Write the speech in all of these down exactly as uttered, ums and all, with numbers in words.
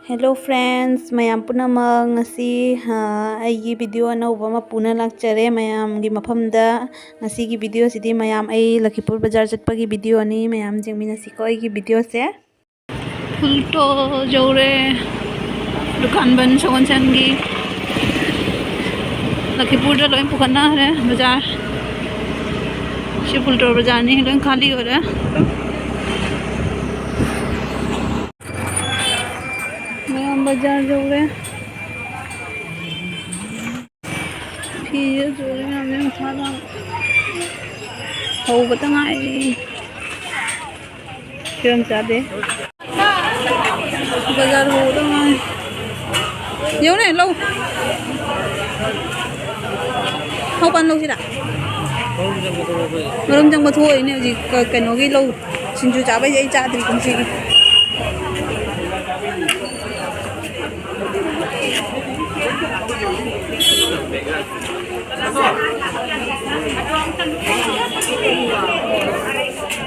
Hello friends, ꯃꯌꯥꯝ ꯄꯨꯝꯅꯃꯛ, ꯉꯁꯤ ꯑ, ꯑꯩꯒꯤ video ꯑꯅꯧꯕ ꯑꯃ ꯄꯨꯅ ꯂꯥꯛꯆꯔꯦ ꯃꯌꯥꯝꯒꯤ ꯃꯐꯝꯗ꯫ ꯉꯁꯤꯒꯤ video ꯁꯤꯗꯤ ꯃꯌꯥꯝ, ꯑꯩ ꯂꯈꯤꯄꯨꯔ ꯕꯖꯥꯔ ꯆꯠꯄꯒꯤ video ꯅꯤ꯫ ꯃꯌꯥꯝ ꯌꯦꯡꯃꯤꯟꯅꯁꯤꯀꯣ ꯑꯩꯒꯤ video ꯁꯦ꯫ ꯐꯨꯜꯇꯣ ꯌꯧꯔꯦ꯫ ꯗꯨꯀꯥꯟ ꯕꯟ, ꯁꯒꯣꯜꯁꯦꯟꯒꯤ꯫ ꯂꯈꯤꯄꯨꯔꯗ ꯂꯣꯏ ꯄꯨꯈꯠꯅꯈ꯭ꯔꯦ ꯕꯖꯥꯔ꯫ ꯁꯤ ꯐꯨꯜꯇꯣ ꯕꯖꯥꯔꯅꯤ, ꯂꯣꯏ ꯈꯥꯂꯤ ꯑꯣꯏꯔꯦ꯫ ꯃꯌꯥꯝ ꯕꯖꯥꯔ ꯌꯧꯔꯦ꯫ ꯐꯤꯁꯦ ꯆꯨꯔꯤ ꯃꯌꯥꯝꯁꯦ ꯌꯥꯝ ꯊꯥꯕ꯫ ꯍꯧꯕꯇ ꯉꯥꯏꯔꯤ꯫ ꯐꯤꯕꯝ ꯆꯥꯗꯦ꯫ ꯕꯖꯥꯔ ꯍꯧꯕꯇ ꯉꯥꯏꯔꯤ꯫ ꯌꯦꯡꯉꯨꯅꯦ, ꯂꯧ꯫ ꯍꯧ ꯄꯥꯟ ꯂꯧꯁꯤꯔꯥ? ꯃꯔꯨꯝ ꯆꯪꯕ ꯊꯣꯛꯑꯣꯏꯅꯦ ꯍꯧꯖꯤꯛ, ꯀ-, ꯀꯩꯅꯣꯒꯤ ꯂꯧ꯫ ꯁꯤꯡꯖꯨ ꯆꯥꯕꯩꯁꯦ ꯑꯩ ꯆꯥꯗ꯭ꯔꯤ ꯀꯨꯝꯁꯤꯒꯤ꯫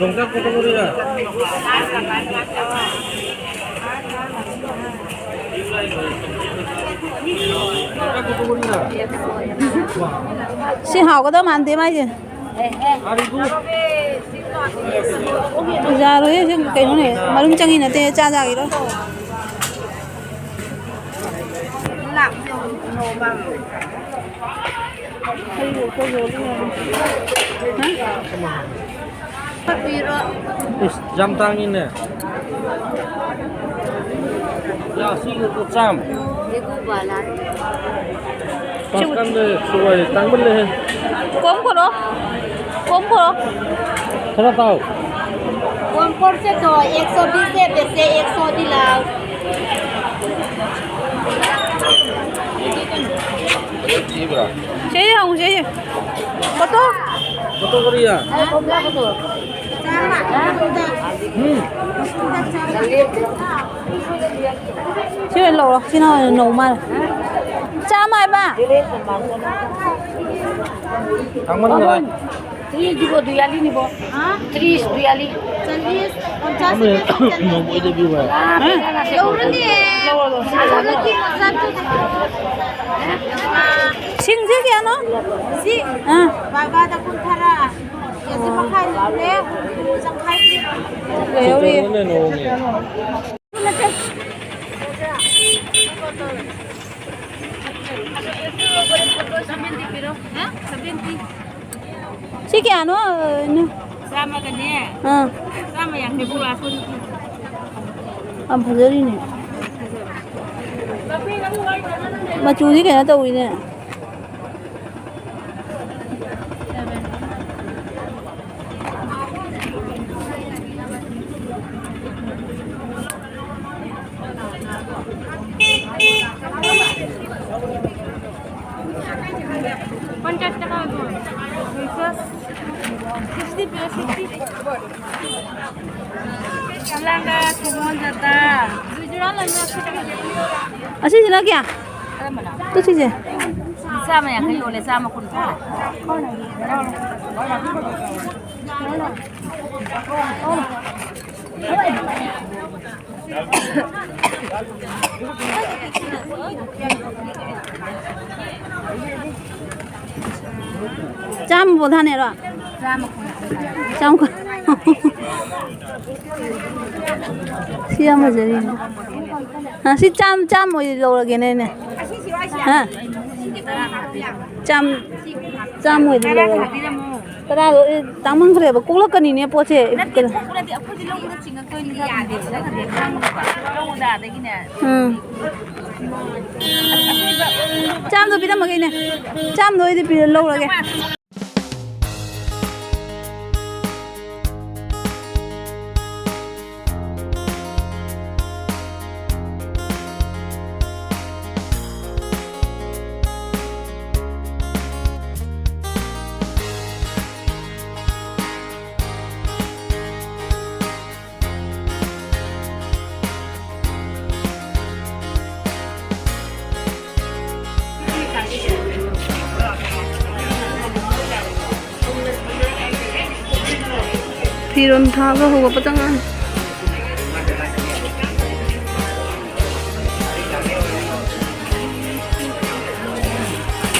ꯌꯣꯡꯆꯥꯛ ꯀꯣꯊꯣꯛꯎꯔꯤꯔꯥ? ꯁꯤ ꯍꯥꯎꯒꯗꯧ ꯃꯥꯟꯗꯦ ꯃꯥꯏꯁꯦ꯫ ꯌꯥꯔꯣꯏꯍꯦ, ꯁꯤ ꯀꯩꯅꯣꯅꯦ, ꯃꯔꯨꯝ ꯆꯪꯉꯤ ꯅꯠꯇꯦ, ꯆꯥ ꯆꯥꯒꯤꯔꯣ? ꯏꯁ, ꯌꯥꯝ ꯇꯥꯡꯉꯤꯅꯦ꯫ ꯌꯥ, ꯁꯤ ꯂꯨꯄꯥ ꯆꯥꯝꯃ꯫ ꯄꯥꯁꯀꯥꯟꯗ ꯁꯣꯏ ꯇꯥꯡꯃꯜꯂꯦꯍꯦ꯫ ꯀꯣꯝ ꯈꯔꯣ, ꯀꯣꯝ ꯈꯔꯣ꯫ ꯈꯔ ꯇꯥꯎ꯫ ꯀꯣꯝ ꯈꯔꯁꯦ ꯇꯣ, ꯑꯦꯛ ꯁꯣ ꯕꯤꯁ ꯁꯦ ꯄꯦꯁꯦ, ꯑꯦꯛ ꯁꯣ ꯗꯤ ꯂꯥꯎ꯫ ꯁꯤ ꯍꯪꯉꯨ, ꯁꯤ꯫ ꯀꯣꯇꯣ? ꯀꯣꯇꯣ ꯀꯔꯤꯌꯥ? ꯎꯝ꯫ ꯁꯤ ꯑꯣꯏꯅ ꯂꯧꯔꯣ꯫ ꯁꯤꯅ ꯑꯣꯏꯅ ꯅꯧ ꯃꯥꯜꯂꯦ꯫ ꯆꯥꯝꯃ ꯍꯥꯏꯕ? ꯇꯥꯡꯃꯟꯈ꯭ꯔꯦ꯫ ꯇ꯭ꯔꯤꯁꯇꯨꯕꯨ ꯑꯗꯨ ꯌꯥꯜꯂꯤꯅꯤꯕꯣ꯫ ꯍꯥ? ꯇ꯭ꯔꯤꯁ ꯑꯗꯨ ꯌꯥꯜꯂꯤ꯫ ꯆꯜꯂꯤꯁ, ꯄꯟꯆꯥꯁ ꯔꯨꯄꯤꯌꯥ ꯆꯜꯂꯤꯁ꯫ ꯅꯣꯡꯃ ꯑꯣꯏꯗꯕꯤꯕ꯫ ꯂꯥ, ꯍꯥ? ꯂꯥ, ꯂꯥ, ꯂꯧꯔꯅꯤ꯫ ꯂꯧꯔꯣ, ꯂꯧꯔꯣ꯫ ꯆꯥꯇ꯭ꯔꯨꯛꯀꯤ ꯃꯆꯥ꯫ ꯁꯤꯡꯁꯦ ꯀꯌꯥꯅꯣ? ꯁꯤ ꯑꯥ꯫ ꯕꯥꯒꯥꯗ ꯀꯨꯟꯊꯔꯥ꯫ ꯀꯦꯖꯤ ꯃꯈꯥꯏ ꯂꯧꯔꯦ, ꯍꯨꯝꯐꯨ ꯆꯪꯈꯥꯏ ꯄꯤ꯫ ꯂꯩꯍꯧꯔꯤ꯫ ꯆꯤꯛꯀꯟꯅ ꯅꯣꯡꯉꯦ꯫ ꯁꯤ ꯀꯌꯥꯅꯣ? ꯆꯥꯝꯃꯒꯅꯦ꯫ ꯑꯥ꯫ ꯆꯥꯝꯃ ꯌꯥꯡꯈꯩ ꯄꯨꯔꯛꯑꯣ꯫ ꯌꯥꯝ ꯐꯖꯔꯤꯅꯦ꯫ ꯃꯆꯨꯗꯤ ꯀꯩꯅꯣ ꯇꯧꯋꯤꯅꯦ꯫ পঞ্চাশ টাকা অইব। দুইশো। Sixty, sixty. ꯂꯥꯡꯒ ꯁꯪꯒꯣꯝ ꯖꯥꯠꯇ꯫ ꯑꯁꯤꯁꯤꯅ ꯀꯌꯥ? ꯀꯔꯝꯕꯅꯣ? ꯇꯨ ꯁꯤꯁꯦ꯫ ꯆꯥꯝꯃ ꯌꯥꯡꯈꯩ ꯌꯣꯜꯂꯦ, ꯆꯥꯝꯃ ꯀꯨꯟ ꯊꯥ꯫ ꯆꯥꯝꯃ ꯕꯣ ꯊꯥꯅꯦꯔꯣ? ꯆꯥꯝꯃ ꯀꯨꯟ꯫ ꯆꯥꯝꯃ ꯀꯨꯟ꯫ ꯁꯤ ꯌꯥꯝ ꯐꯖꯔꯤꯅꯦ꯫ ꯑ, ꯁꯤ ꯆꯥꯝ-, ꯆꯥꯝꯃ ꯑꯣꯏꯗꯤ ꯂꯧꯔꯒꯦꯅꯦ ꯑꯩꯅ꯫ ꯍꯥ? ꯆꯥꯝ-, ꯆꯥꯝꯃ ꯑꯣꯏꯗꯤ ꯂꯧꯔꯒꯦ꯫ ꯇꯔꯥꯗꯣ, ꯑꯦ, ꯇꯥꯡꯃꯟꯈ꯭ꯔꯦꯕ, ꯀꯣꯛꯂꯛꯀꯅꯤꯅꯦ ꯄꯣꯠꯁꯦ꯫ ꯅꯠꯇꯦ, ꯀꯣꯛꯄ ꯅꯠꯇꯦ, ꯑꯩꯈꯣꯏꯗꯤ ꯂꯧꯕꯗ ꯆꯤꯡꯉꯛꯇꯣꯏꯅꯤ, ꯂꯧꯕꯗ ꯑꯗꯒꯤꯅꯦ꯫ ꯎꯝ꯫ ꯆꯥꯝꯗꯣ ꯄꯤꯔꯝꯃꯒꯦ ꯏꯅꯦ꯫ ꯆꯥꯝꯗꯣ ꯑꯩꯗꯤ ꯄꯤ-, ꯂꯧꯔꯒꯦ꯫ ꯐꯤꯔꯣꯟ ꯊꯥꯕ ꯍꯧꯒꯠꯄꯇ ꯉꯥꯏꯔꯤ꯫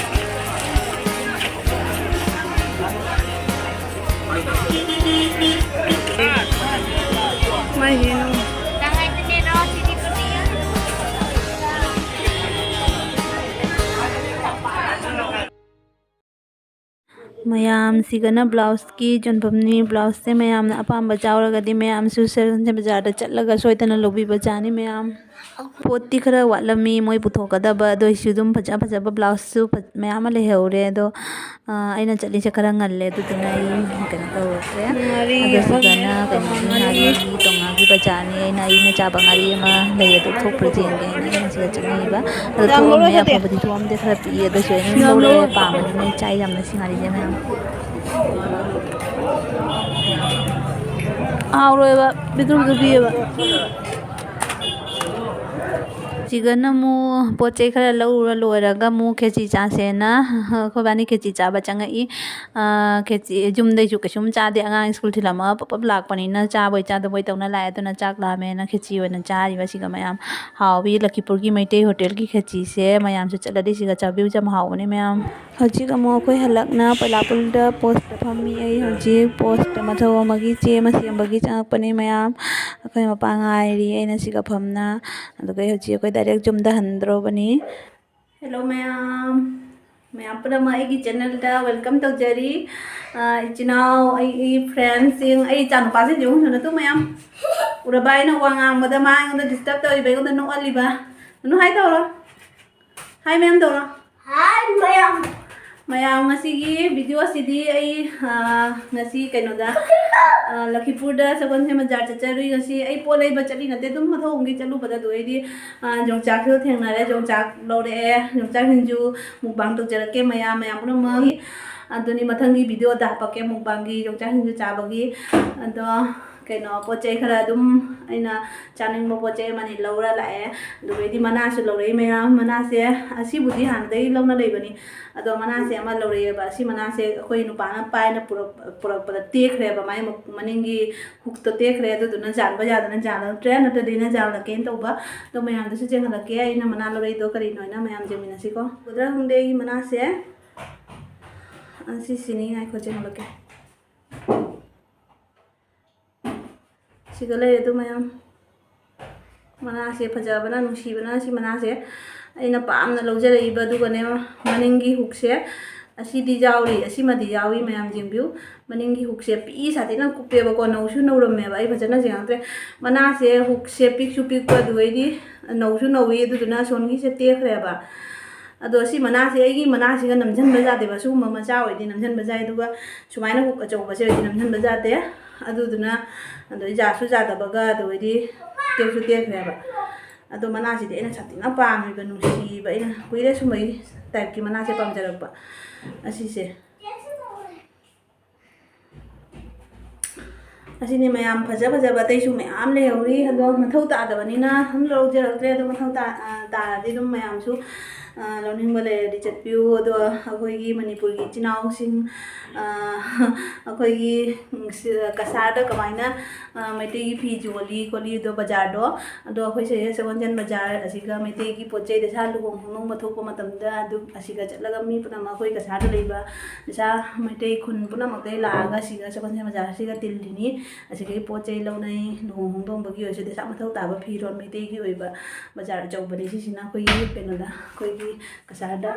ꯃꯥꯏ ꯍꯦꯟꯅ꯫ ꯃꯌꯥꯝꯁꯤꯒꯅ ꯕ꯭ꯂꯥꯎꯁꯀꯤ ꯌꯣꯟꯐꯝꯅꯤ꯫ ꯕ꯭ꯂꯥꯎꯁꯁꯦ ꯃꯌꯥꯝꯅ ꯑꯄꯥꯝꯕ ꯌꯥꯎꯔꯒꯗꯤ ꯃꯌꯥꯝꯁꯨ ꯁꯦꯜ ꯕꯖꯥꯔꯗ ꯆꯠꯂꯒ ꯁꯣꯏꯗꯅ ꯂꯧꯕꯤꯕ ꯌꯥꯅꯤ꯫ ꯃꯌꯥꯝ ꯄꯣꯠꯇꯤ ꯈꯔ ꯋꯥꯠꯂꯝꯃꯤ ꯃꯣꯏ ꯄꯨꯊꯣꯛꯀꯗꯕ, ꯑꯗꯨ ꯑꯣꯏꯁꯨ ꯑꯗꯨꯝ ꯐꯖ ꯐꯖꯕ ꯕ꯭ꯂꯥꯎꯁꯁꯨ ꯐ-, ꯃꯌꯥꯝ ꯑꯃ ꯂꯩꯍꯧꯔꯦ꯫ ꯑꯗꯣ, ꯑ, ꯑꯩꯅ ꯆꯠꯂꯤꯁꯦ ꯈꯔ ꯉꯜꯂꯦ, ꯑꯗꯨꯗꯨꯅ ꯑꯩ ꯀꯩꯅꯣ ꯇꯧꯔꯒꯦ꯫ ꯉꯥꯔꯤ ꯑꯗꯨ ꯁꯤꯗꯅ ꯑꯃ, ꯀꯩꯅꯣꯒꯤ ꯇꯣꯉꯥꯟ ꯉꯥꯔꯤ꯫ ꯉꯥꯔꯤꯒꯤ ꯇꯣꯉꯥꯟꯒꯤ ꯕꯖꯥꯔꯅꯤ꯫ ꯑꯩꯅ, ꯑꯩꯅ ꯆꯥꯕ ꯉꯥꯔꯤ ꯑꯃ ꯂꯩ, ꯑꯗꯨ ꯊꯣꯛꯄ꯭ꯔꯥ ꯌꯦꯡꯒꯦ ꯍꯥꯏꯅ ꯑꯩꯅ ꯁꯤꯗ ꯆꯪꯉꯛꯏꯕ꯫ ꯑꯗꯣ ꯌꯥꯝ ꯊꯣꯛꯑꯝꯃꯦ, ꯂꯧꯔꯣꯏ ꯐꯠꯇꯦ꯫ ꯑꯐꯕꯗꯤ ꯊꯣꯛꯑꯝꯗꯦ, ꯈꯔ ꯄꯤꯛꯑꯦ꯫ ꯑꯗꯨꯁꯨ ꯑꯩꯅ ꯑꯗꯨꯝ ꯌꯥꯝ ꯂꯧꯔꯦ, ꯂꯧꯔꯣꯏ꯫ ꯄꯥꯝꯕꯅꯤꯅ꯫ ꯑꯩ ꯆꯥꯏ ꯌꯥꯝꯅ ꯁꯤ ꯉꯥꯔꯤꯁꯦ ꯃꯌꯥꯝ꯫ ꯍꯥꯎꯔꯣꯏꯕ, ꯄꯤꯛꯇ꯭ꯔꯨ ꯄꯤꯛꯇ꯭ꯔꯨ ꯄꯤꯛꯑꯦꯕ꯫ ꯁꯤꯒꯅ ꯑꯃꯨꯛ ꯄꯣꯠ ꯆꯩ ꯈꯔ ꯂꯧꯔꯨꯔ ꯂꯣꯏꯔꯒ ꯑꯃꯨꯛ ꯈꯦꯆꯤ ꯆꯥꯁꯦꯅ ꯑꯩꯈꯣꯏꯕꯥꯅꯤ ꯈꯦꯆꯤ ꯆꯥꯕ ꯆꯪꯉꯛꯏ꯫ ꯑꯥ, ꯈꯦꯆꯤ ꯌꯨꯝꯗꯩꯁꯨ ꯀꯩꯁꯨꯝ ꯆꯥꯗꯦ, ꯑꯉꯥꯡ ꯁ꯭ꯀꯨꯜ ꯊꯤꯜꯂꯝꯃꯒ ꯄꯞ ꯄꯞ ꯂꯥꯛꯄꯅꯤꯅ ꯆꯥꯕꯣꯏ ꯆꯥꯗꯕꯣꯏ ꯇꯧꯅ ꯂꯥꯛꯑꯦ꯫ ꯑꯗꯨꯅ ꯆꯥꯛ ꯂꯥꯝꯃꯦꯅ ꯈꯦꯆꯤ ꯑꯣꯏꯅ ꯆꯥꯔꯤꯕ꯫ ꯁꯤꯒ ꯃꯌꯥꯝ ꯍꯥꯎꯋꯤ ꯂꯈꯤꯄꯨꯔꯒꯤ ꯃꯩꯇꯩ ꯍꯣꯇꯦꯜꯒꯤ ꯈꯦꯆꯤꯁꯦ꯫ ꯃꯌꯥꯝꯁꯨ ꯆꯠꯂꯗꯤ ꯁꯤꯒ ꯆꯥꯕꯤꯌꯨ, ꯌꯥꯝ ꯍꯥꯎꯕꯅꯦ ꯃꯌꯥꯝ꯫ ꯍꯧꯖꯤꯛ ꯑꯃꯨꯛ ꯑꯩꯈꯣꯏ ꯍꯜꯂꯛꯅ ꯄꯣꯏꯂꯥꯄꯨꯜꯗ ꯄꯣꯁꯇ ꯐꯝꯃꯤ꯫ ꯑꯩ ꯍꯧꯖꯤꯛ ꯄꯣꯁꯇ ꯃꯊꯧ ꯑꯃꯒꯤ ꯆꯦ ꯑꯃ ꯁꯦꯝꯕꯒꯤ ꯆꯪꯉꯛꯄꯅꯦ ꯃꯌꯥꯝ꯫ ꯑꯩꯈꯣꯏ ꯃꯄꯥ ꯉꯥꯏꯔꯤ ꯑꯩꯅ ꯁꯤꯒ ꯐꯝꯅ꯫ ꯑꯗꯨꯒ ꯑꯩ ꯍꯧꯖꯤꯛ ꯑꯩꯈꯣꯏ ꯗꯥꯏꯔꯦꯛ ꯌꯨꯝꯗ ꯍꯟꯗ꯭ꯔꯣꯕꯅꯤ꯫ ꯍꯦꯜꯂꯣ ꯃꯌꯥꯝ, ꯃꯌꯥꯝ ꯄꯨꯝꯅꯃꯛ ꯑꯩꯒꯤ ꯆꯦꯅꯦꯜꯗ ꯋꯦꯜꯀꯝ ꯇꯧꯖꯔꯤ꯫ ꯑ, ꯏꯆꯤꯟ ꯏꯅꯥꯎ, ꯑꯩꯒꯤ ꯐ꯭ꯔꯦꯟꯁꯤꯡ, ꯑꯩ ꯏꯆꯥꯅꯨꯄꯥꯁꯤꯡꯁꯦ ꯌꯦꯡꯉꯨ ꯅꯇꯨ ꯃꯌꯥꯝ꯫ ꯎꯔꯕ ꯑꯩꯅ ꯋꯥ ꯉꯥꯡꯕꯗ ꯃꯥ ꯑꯩꯉꯣꯟꯗ ꯗꯤꯁꯇꯔꯕ ꯇꯧꯔꯤꯕ, ꯑꯩꯉꯣꯟꯗ ꯅꯣꯛꯍꯜꯂꯤꯕ꯫ ꯅꯨ ꯍꯥꯏ ꯇꯧꯔꯣ꯫ ꯍꯥꯏ ꯃꯌꯥꯝ ꯇꯧꯔꯣ꯫ ꯍꯥꯏ ꯃꯌꯥꯝ꯫ ꯃꯌꯥꯝ, ꯉꯁꯤꯒꯤ ꯚꯤꯗꯤꯑꯣ ꯑꯁꯤꯗꯤ ꯑꯩ, ꯑ, ꯉꯁꯤ ꯀꯩꯅꯣꯗ, ꯑ, ꯂꯈꯤꯄꯨꯔꯗ ꯁꯒꯣꯜꯁꯦꯟ ꯕꯖꯥꯔ ꯆꯠꯆꯔꯨꯏ꯫ ꯉꯁꯤ ꯑꯩ ꯄꯣꯠ ꯂꯩꯕ ꯆꯠꯂꯤ ꯅꯠꯇꯦ, ꯑꯗꯨꯝ ꯃꯊꯧ ꯑꯃꯒꯤ ꯆꯠꯂꯨꯕꯗ ꯑꯗꯨ ꯑꯩꯗꯤ, ꯑ, ꯌꯣꯡꯆꯥꯛꯁꯨ ꯊꯦꯡꯅꯔꯦ, ꯌꯣꯡꯆꯥꯛ ꯂꯧꯔꯛꯑꯦ꯫ ꯌꯣꯡꯆꯥꯛ ꯁꯤꯡꯖꯨ ꯃꯨꯛꯕꯥꯡ ꯇꯧꯖꯔꯛꯀꯦ ꯃꯌꯥꯝ, ꯃꯌꯥꯝ ꯄꯨꯝꯅꯃꯛ꯫ ꯑꯗꯨꯅꯤ ꯃꯊꯪꯒꯤ ꯚꯤꯗꯤꯑꯣꯗ ꯍꯥꯄꯛꯀꯦ ꯃꯨꯛꯕꯥꯡꯒꯤ, ꯌꯣꯡꯆꯥꯛ ꯁꯤꯡꯖꯨ ꯆꯥꯕꯒꯤ꯫ ꯑꯗꯣ ꯀꯩꯅꯣ, ꯄꯣꯠ ꯆꯩ ꯈꯔ ꯑꯗꯨꯝ ꯑꯩꯅ ꯆꯥꯅꯤꯡꯕ ꯄꯣꯠ ꯆꯩ ꯑꯃꯅꯤ ꯂꯧꯔ ꯂꯥꯛꯑꯦ꯫ ꯑꯗꯨꯗꯩꯗꯤ ꯃꯅꯥꯁꯨ ꯂꯧꯔꯛꯏ ꯃꯌꯥꯝ꯫ ꯃꯅꯥꯁꯦ ꯑꯁꯤꯕꯨꯗꯤ ꯍꯥꯟꯅꯗꯒꯤ ꯂꯧꯅ ꯂꯩꯕꯅꯤ, ꯑꯗꯣ ꯃꯅꯥꯁꯦ ꯑꯃ ꯂꯧꯔꯛꯑꯦꯕ꯫ ꯑꯁꯤ ꯃꯅꯥꯁꯦ ꯑꯩꯈꯣꯏ ꯅꯨꯄꯥꯅ ꯄꯥꯏꯅ ꯄꯨꯔꯛ-, ꯄꯨꯔꯛꯄꯗ ꯇꯦꯛꯈ꯭ꯔꯦꯕ, ꯃꯥꯏ ꯃ-, ꯃꯅꯤꯡꯒꯤ ꯍꯨꯛꯇꯣ ꯇꯦꯛꯈ꯭ꯔꯦ꯫ ꯑꯗꯨꯗꯨꯅ ꯌꯥꯟꯕ ꯌꯥꯗꯅ ꯌꯥꯜꯂꯛꯇ꯭ꯔꯦ, ꯅꯠꯇ꯭ꯔꯗꯤ ꯑꯩꯅ ꯌꯥꯜꯂꯛꯀꯦꯅ ꯇꯧꯕ꯫ ꯑꯗꯣ ꯃꯌꯥꯝꯗꯁꯨ ꯌꯦꯡꯍꯜꯂꯛꯀꯦ ꯑꯩꯅ ꯃꯅꯥ ꯂꯧꯔꯛꯏꯗꯣ ꯀꯔꯤꯅꯣ ꯍꯥꯏꯅ, ꯃꯌꯥꯝ ꯌꯦꯡꯃꯤꯟꯅꯁꯤꯀꯣ꯫ ꯎꯒꯗ꯭ꯔꯥ ꯈꯪꯗꯦ ꯑꯩꯒꯤ ꯃꯅꯥꯁꯦ꯫ ꯑꯁꯤꯁꯤꯅꯤ, ꯉꯥꯏꯈꯣ, ꯌꯦꯡꯍꯜꯂꯛꯀꯦ꯫ ꯁꯤꯒ ꯂꯩꯔꯦ ꯑꯗꯨ ꯃꯌꯥꯝ꯫ ꯃꯅꯥꯁꯦ ꯐꯖꯕꯅ, ꯅꯨꯡꯁꯤꯕꯅ ꯁꯤ ꯃꯅꯥꯁꯦ ꯑꯩꯅ ꯄꯥꯝꯅ ꯂꯧꯖꯔꯛꯏꯕ꯫ ꯑꯗꯨꯒꯅꯦ, ꯃꯅꯤꯡꯒꯤ ꯍꯨꯛꯁꯦ ꯑꯁꯤꯗꯤ ꯌꯥꯎꯔꯤ, ꯑꯁꯤꯃꯗꯤ ꯌꯥꯎꯔꯤ꯫ ꯃꯌꯥꯝ ꯌꯦꯡꯕꯤꯌꯨ, ꯃꯅꯤꯡꯒꯤ ꯍꯨꯛꯁꯦ ꯄꯤꯛꯏ ꯁꯥꯊꯤꯅ ꯀꯨꯞꯄꯦꯕꯀꯣ, ꯅꯧꯁꯨ ꯅꯧꯔꯝꯃꯦꯕ꯫ ꯑꯩ ꯐꯖꯅ ꯌꯦꯡꯉꯛꯇ꯭ꯔꯦ꯫ ꯃꯅꯥꯁꯦ ꯍꯨꯛꯁꯦ ꯄꯤꯛꯁꯨ ꯄꯤꯛꯄ, ꯑꯗꯨꯒꯩꯗꯤ ꯅꯧꯁꯨ ꯅꯧꯏ꯫ ꯑꯗꯨꯗꯨꯅ ꯑꯁꯣꯝꯒꯤꯁꯦ ꯇꯦꯛꯈ꯭ꯔꯦꯕ꯫ ꯑꯗꯣ ꯁꯤ ꯃꯅꯥꯁꯦ ꯑꯩꯒꯤ ꯃꯅꯥꯁꯤꯒ ꯅꯝꯁꯤꯟꯕ ꯌꯥꯗꯦꯕ꯫ ꯁꯤꯒꯨꯝꯕ ꯃꯆꯥ ꯑꯣꯏꯗꯤ ꯅꯝꯁꯤꯟꯕ ꯌꯥꯏ, ꯑꯗꯨꯒ ꯁꯨꯃꯥꯏꯅ ꯍꯨꯛ ꯑꯆꯧꯕꯁꯦ ꯑꯣꯏꯗꯤ ꯅꯝꯁꯤꯟꯕ ꯌꯥꯗꯦ꯫ ꯑꯗꯨꯗꯨꯅ ꯑꯗꯩ ꯌꯥꯁꯨ ꯌꯥꯗꯕꯒ, ꯑꯗꯨꯗꯩꯗꯤ ꯇꯦꯛꯁꯨ ꯇꯦꯛꯈ꯭ꯔꯦꯕ꯫ ꯑꯗꯣ ꯃꯅꯥꯁꯤꯗꯤ ꯑꯩꯅ ꯁꯥꯊꯤꯅ ꯄꯥꯝꯃꯤꯕ, ꯅꯨꯡꯁꯤꯕ, ꯑꯩꯅ ꯀꯨꯏꯔꯦ ꯁꯨꯝꯕꯒꯤ typeꯀꯤ ꯃꯅꯥꯁꯦ ꯄꯥꯝꯖꯔꯛꯄ꯫ ꯑꯁꯤꯁꯦ, ꯑꯁꯤꯅꯤ ꯃꯌꯥꯝ, ꯐꯖ ꯐꯖꯕ ꯑꯇꯩꯁꯨ ꯃꯌꯥꯝ ꯂꯩꯍꯧꯔꯤ꯫ ꯑꯗꯣ ꯃꯊꯧ ꯇꯥꯗꯕꯅꯤꯅ ꯑꯗꯨꯝ ꯂꯧꯖꯔꯛꯇ꯭ꯔꯦ꯫ ꯑꯗꯣ ꯃꯊꯧ ꯇꯥ-, ꯑ, ꯇꯥꯔꯗꯤ ꯑꯗꯨꯝ ꯃꯌꯥꯝꯁꯨ, ꯑ, ꯂꯧꯅꯤꯡꯕ ꯂꯩꯔꯗꯤ ꯆꯠꯄꯤꯌꯨ꯫ ꯑꯗꯣ ꯑꯩꯈꯣꯏꯒꯤ ꯃꯅꯤꯄꯨꯔꯒꯤ ꯏꯆꯤꯟ ꯏꯅꯥꯎꯁꯤꯡ, ꯑ, ꯑꯩꯈꯣꯏꯒꯤ, ꯎꯝ, ꯁꯤ-, ꯀꯁꯥꯔꯗ ꯀꯃꯥꯏꯅ, ꯑ, ꯃꯩꯇꯩꯒꯤ ꯐꯤ ꯌꯣꯜꯂꯤ ꯈꯣꯠꯂꯤ ꯑꯗꯣ ꯕꯖꯥꯔꯗꯣ, ꯑꯗꯣ ꯑꯩꯈꯣꯏ ꯁꯤꯗꯩꯗ ꯁꯒꯣꯜꯁꯦꯜ ꯕꯖꯥꯔ ꯑꯁꯤꯒ ꯃꯩꯇꯩꯒꯤ ꯄꯣꯠ ꯆꯩ ꯗꯁꯥ ꯂꯨꯍꯣꯡ ꯈꯣꯡꯗꯣꯡꯕ ꯊꯣꯛꯄ ꯃꯇꯝꯗ ꯑꯗꯨꯝ ꯑꯁꯤꯒ ꯆꯠꯂꯒ ꯃꯤ ꯄꯨꯝꯅꯃꯛ ꯑꯩꯈꯣꯏ ꯀꯁꯥꯔꯗ ꯂꯩꯕ ꯗꯁꯥ ꯃꯩꯇꯩ ꯈꯨꯟ ꯄꯨꯝꯅꯃꯛꯇꯒꯤ ꯂꯥꯛꯑꯒ ꯁꯤꯒ ꯁꯒꯣꯜꯁꯦꯜ ꯕꯖꯥꯔꯁꯤꯒ ꯇꯤꯜꯂꯤꯅꯤ꯫ ꯑꯁꯤꯗꯒꯤ ꯄꯣꯠ ꯆꯩ ꯂꯧꯅꯩ, ꯂꯨꯍꯣꯡ ꯈꯣꯡꯗꯣꯡꯕꯒꯤ ꯑꯣꯏꯔꯁꯨ ꯗꯁꯥ ꯃꯊꯧ ꯇꯥꯕ ꯐꯤꯔꯣꯜ ꯃꯩꯇꯩꯒꯤ ꯑꯣꯏꯕ ꯕꯖꯥꯔ ꯑꯆꯧꯕꯅꯤ꯫ ꯁꯤꯁꯤꯅ ꯑꯩꯈꯣꯏꯒꯤ ꯀꯩꯅꯣꯗ, ꯑꯩꯈꯣꯏꯒꯤ ꯀꯁꯥꯔꯗ꯫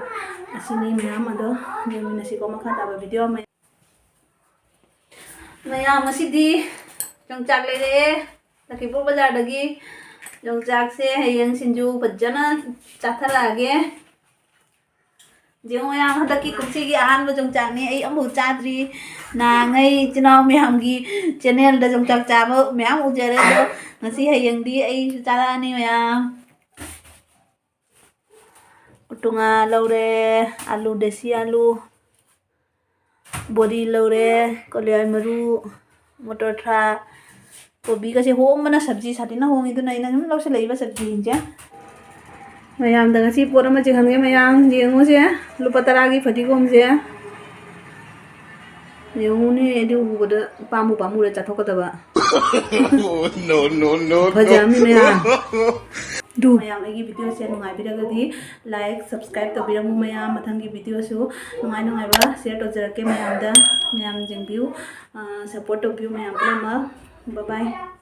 ꯑꯁꯤꯅꯤ ꯃꯌꯥꯝ꯫ ꯑꯗꯣ ꯌꯦꯡꯃꯤꯟꯅꯁꯤꯀꯣ ꯃꯈꯥ ꯇꯥꯕ video ꯑꯃ꯫ ꯃꯌꯥꯝ, ꯉꯁꯤꯗꯤ ꯌꯣꯡꯆꯥꯛ ꯂꯩꯔꯛꯑꯦ ꯂꯛꯈꯤꯄꯨꯔ ꯕꯖꯥꯔꯗꯒꯤ꯫ ꯌꯣꯡꯆꯥꯛꯁꯦ ꯍꯌꯦꯡ ꯁꯤꯡꯖꯨ ꯐꯖꯅ ꯆꯥꯊꯔꯛꯑꯒꯦ꯫ ꯌꯦꯡꯉꯨ ꯃꯌꯥꯝ, ꯍꯟꯗꯛꯀꯤ ꯀꯨꯝꯁꯤꯒꯤ ꯑꯍꯥꯟꯕ ꯌꯣꯡꯆꯥꯛꯅꯤ, ꯑꯩ ꯑꯃꯐꯥꯎ ꯆꯥꯗ꯭ꯔꯤ꯫ ꯅꯍꯥꯟꯉꯩ ꯏꯆꯤꯟ ꯏꯅꯥꯎ ꯃꯌꯥꯝꯒꯤ channelꯗ ꯌꯣꯡꯆꯥꯛ ꯆꯥꯕ ꯃꯌꯥꯝ ꯎꯖꯔꯦ, ꯑꯗꯣ ꯉꯁꯤ ꯍꯌꯦꯡꯗꯤ ꯑꯩꯁꯨ ꯆꯥꯔꯛꯑꯅꯤ ꯃꯌꯥꯝ꯫ ꯎꯇꯨꯉꯥ ꯂꯧꯔꯦ, ꯑꯂꯨ, ꯗꯦꯁꯤ ꯑꯂꯨ, ꯕꯣꯔꯤ ꯂꯧꯔꯦ, ꯀꯣꯂꯤꯍꯋꯥꯏ ꯃꯔꯨ, ꯃꯣꯇꯣꯔ ꯊ꯭ꯔꯥꯛ, ꯀꯣꯕꯤꯒꯁꯦ ꯍꯣꯡꯕꯅ, ꯁꯕꯖꯤ ꯁꯥꯊꯤꯅ ꯍꯣꯡꯉꯤ, ꯑꯗꯨꯅ ꯑꯩꯅ ꯁꯨꯝ ꯂꯧꯁꯤꯜꯂꯛꯏꯕ ꯁꯕꯖꯤꯁꯤꯡꯁꯦ꯫ ꯃꯌꯥꯝꯗ ꯉꯁꯤ ꯄꯣꯠ ꯑꯃ ꯆꯦꯛꯍꯟꯒꯦ꯫ ꯃꯌꯥꯝ ꯌꯦꯡꯉꯨꯁꯦ, ꯂꯨꯄꯥ ꯇꯔꯥꯒꯤ ꯐꯗꯤꯒꯣꯝꯁꯦ ꯌꯦꯡꯉꯨꯅꯦ, ꯑꯗꯨ ꯎꯕꯗ ꯄꯥꯝꯕꯨ ꯄꯥꯝꯃꯨꯔꯦ ꯆꯥꯊꯣꯛꯀꯗꯕ꯫ No, no, no, no. ꯐꯖꯕꯅꯤ ꯃꯌꯥꯝ꯫ ꯑꯗꯨ ꯃꯌꯥꯝ ꯑꯩꯒꯤ ꯚꯤꯗꯤꯑꯣꯁꯦ ꯅꯨꯡꯉꯥꯏꯕꯤꯔꯒꯗꯤ like, subscribe ꯇꯧꯕꯤꯔꯝꯃꯨ ꯃꯌꯥꯝ꯫ ꯃꯊꯪꯒꯤ ꯚꯤꯗꯤꯑꯣꯁꯨ ꯅꯨꯡꯉꯥꯏ ꯅꯨꯡꯉꯥꯏꯕ share ꯇꯧꯖꯔꯛꯀꯦ ꯃꯌꯥꯝꯗ꯫ ꯃꯌꯥꯝ ꯌꯦꯡꯕꯤꯌꯨ, support ꯇꯧꯕꯤꯌꯨ ꯃꯌꯥꯝ ꯄꯨꯝꯅꯃꯛ꯫ Bye bye꯫